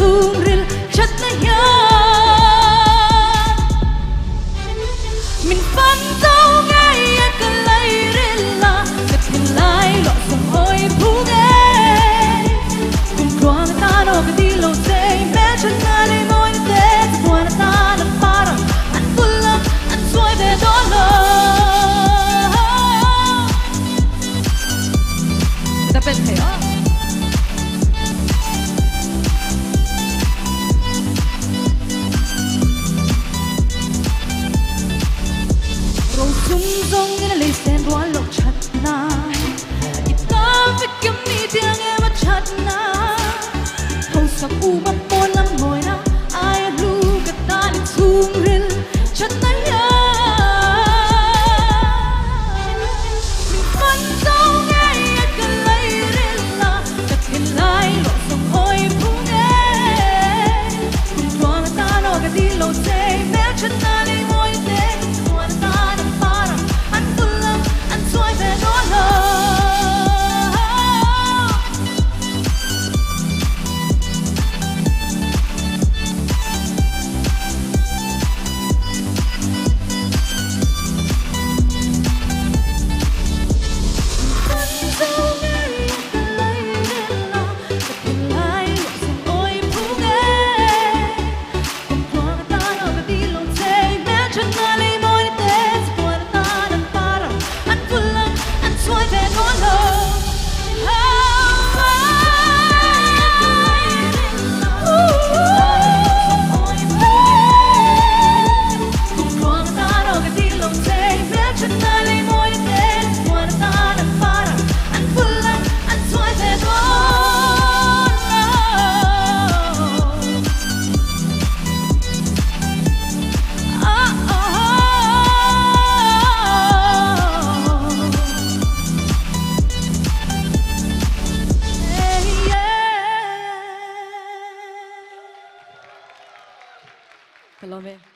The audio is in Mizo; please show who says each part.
Speaker 1: chhungril thatna hian min fan zo ngei a ka lairil a ka thinlai luah zawng hawi phung e. Kum tluang atan aw ka ti lo che hmelthatna leh mawina te chatuan atan an par ang an vul ang an chuai ve dawn lo. Ka pen thei aw. Rosum zawng in a lei sen rual loh thatna I ta vek em ni tiang em a thatna Hausak uma pawn lam mawina ai a hlu ka tan i chhungril thatna hian Min fan zo ngei a ka lei ril a ka thinlai luah zawng hawi phung e Kum tluang atan aw ka ti lo che hmelthatna lei mawi te chatuan atan an par ang an vul ang an chuai ve dawn lo. Ka lawm e.